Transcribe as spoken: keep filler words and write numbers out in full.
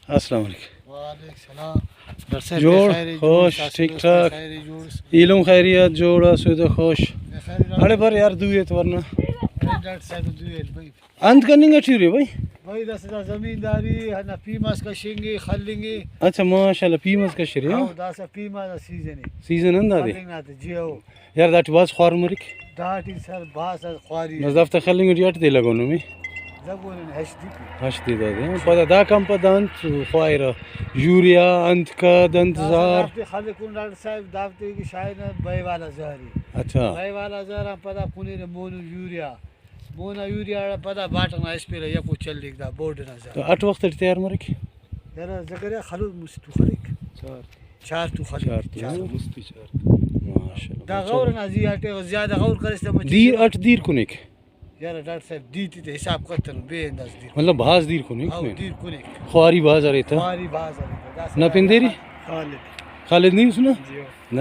السلام علیکم۔ وعلیکم السلام۔ ڈاکٹر صاحب، جوڑ، بخیر ئے، خوش، جوڑ، ٹھیک ٹھاک۔ بخیر ئے، جوڑ۔ ایلم خیریت، جوڑ ئس، سوید خوش۔ بخیر ئے، اڑے بر یار، دو ایت ورنہ۔ اڑے ڈاکٹر صاحب، دو ایت بھائی۔ انت کننگ ٹی ارے بھائی؟ بھائی داسہ دا زمینداری، ہندا پیماز کشنگ اے، خلنگ اے۔ اچھا، ماشاءاللہ، پیماز کشرے، ہاں؟ ہاں، داسہ پیماز نا سیزن اے۔ سیزن ہندا دے؟ خلنگ نا تے، جی ہو۔ یار داٹی بھاز خوار مریک۔ داٹی سر بھاز خواری۔ بس دافتا خلنگ ٹی اٹ دے لگونو می۔ لگونو نے ہشت دے۔ ہشت دے دادے، ہاں۔ پدا دا کم پدا انت خواہرہ؟ یوریا، انت کد، انت داسہ زار؟ دافتے خلکون ڈاکٹر صاحب، دافتے کہ شاید بئے والا زہر اے۔ اچھا۔ بئے والا زہر آن پدا کنیرہ مونو یوریا۔ مونا یوریا آ پدا باٹہ نا اسپیرہ یکو چلیک دا بورڈ نا زہر۔ تو اٹ وخت ٹی تیار مریک؟ یرا زکریا خلوص مست تو خلیک۔ چار۔ چار تو خلیک۔ چار تو، چار۔ ہاں۔ مست تو چار۔ ماشاءاللہ۔ دا غور نا زی اٹ زیادہ غور کریس تہ مچہ دیر، اٹ دیر کنیک۔ یرا ڈاکٹر صاحب، دیر تے حساب کتنو، بے انداز دیر۔ مطلب بھاز دیر کنیک ہاؤ، نے؟ دیر کنیک۔ خواری بھاز ارے تہ۔ خواری بھاز ارے تہ۔ داسہ نا پندیری؟ خالد۔ خالد نہیں اس نا؟ جی ہو۔